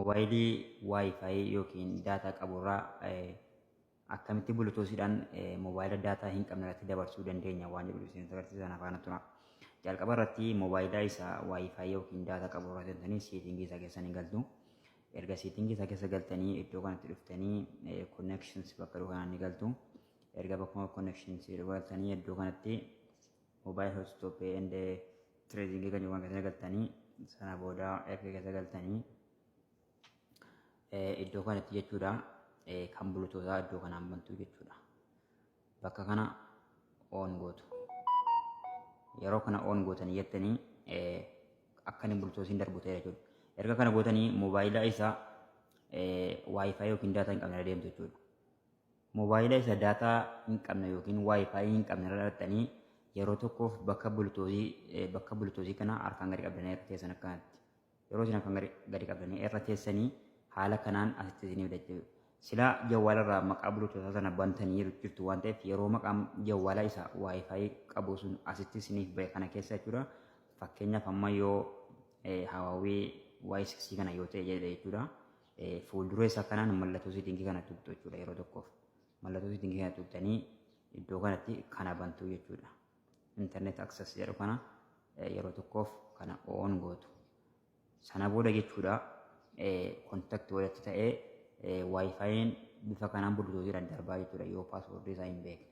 Moobaayilii WiFi yookiin daataa qaburraa akkamitti Bluetoothiidhaan moobaayila daataa hin qabne irratti dabarsuu dandeenya waan jedhu isin agarsiisan afaan tura. Jalqaba irratti moobaayilaa isa WiFi yookiin daataa qabu irra seentanii setting isaa keessa ni galtu. Erga setting isaa keessa galtanii iddoo kanatti dhuftanii connections bakka dhufu kanaan ni galtu. Erga bakkuma connections galtanii iddoo kanatti mobile hotspot and tracing kan jedhu keessa galtanii, sana booda erga keessa galtanii iddoo kanatti jechuudha, kan Bluetoothaa iddoo kanaan bantu jechuudha. Bakka kana on gootu. Yeroo kana on gootanii jettanii akka inni Bluetoothiin darbu ta'e jechuudha. Erga kana gootanii moobaayila isa WiFi yookiin daataa hin qabne irra deemtu jechuudha. Moobaayila isa daataa hin qabne yookiin WiFi hin qabne irra dhattanii yeroo tokkoof bakka Bluetoothii kana harkaan gadi qabdanii irra teessan akkanatti. Yeroo isin harkaan gadi qabdanii irra teessanii haala kanaan asitti isinii fida. Silaa jawwaala maqaa Bluetoothaa sana bantanii jirtu waan ta'eef, yeroo maqaan jawwaala isa WiFi qabu sun asitti isiniif bahe kana keessa jechuudha. Fakkeenyaaf, amma yoo Huawei Y6 kana yoo ta'e jedhe jechuudha. Fuuldura isaa kanaan mallattoo setting kana tuqxu jechuudha yeroo tokkoof. Mallattoo setting kana tuqxanii iddoo kanatti kana bantu jechuudha. Internet access jedhu kana yeroo tokkoof kana on gootu. Sana booda jechuudha, connect walitti ta'ee WiFiin bifa kanaan Bluetoothiidhaan darbaa jechuudha yoo password isaa hin beekne.